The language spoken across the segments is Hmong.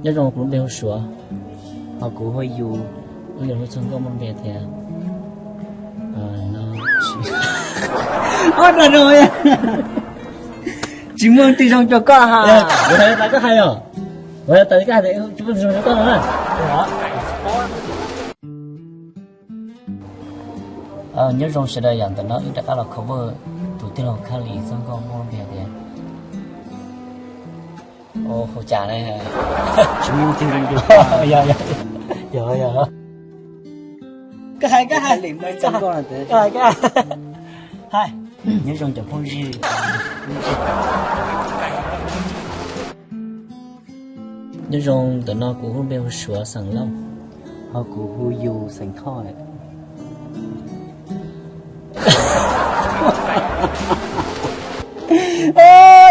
Nyob zoo, kuv lub npe hu Suav. Ho kuv hu Yus. Wb yuav hu txog nkauj muaj lub npe tias, tsis muaj twg zoo cuag koj ha. Kuv hais tas koj hais os. Kuv hais tas koj hais, tsis muaj twg zoo cuag koj no na. Nyob zoo sawv daws, yam ntawm no wb rov qab los cover tus tij laug Khaj Lis txoj nkauj muaj lub npe tias, ua cas ne? Tsis muaj twg zoo cuag. Yog, yog, yog. Koj hais, koj hais. Hais, nyob zoo cov phooj ywg. Nyob zoo, ntawm no kuv lub npe hu Suav xeem Lauj. Ho kuv hu Yus xeem Thoj.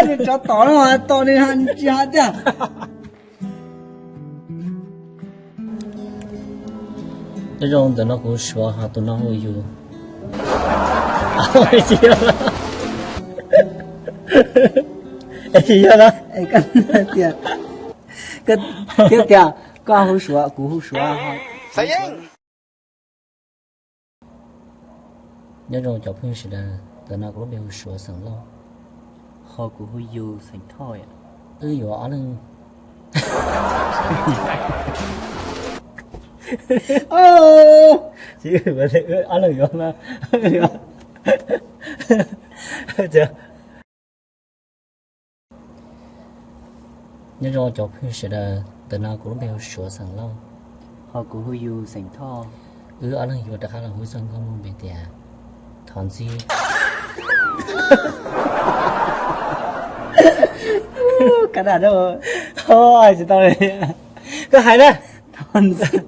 Nws tsov tom no, tom nws tsis hais tiag. Nyob zoo, ntawm no kuv hu Suav, ho tus no hu Yus. Tsis yog, tsis yog na. Tias, tias koj hu Suav, kuv hu Suav. Nyob zoo cov phooj ywg sawv daws, ntawm no kuv lub npe hu Suav xeem Lauj. Ho kuv hu Yus xeem Thoj. Wb yuav ob leeg, ob leeg yuav, nyob zoo cov phooj ywg sawv daws, ntawm no kuv lub npe hu Suav xeem Lauj. Ho kuv hu Yus xeem Thoj. Wb ob leeg yuav rov qab los hu txoj nkauj muaj lub npe tias Thov Ntxib. Kab dam, tsis tau li. Koj hais na. Thov Ntxib.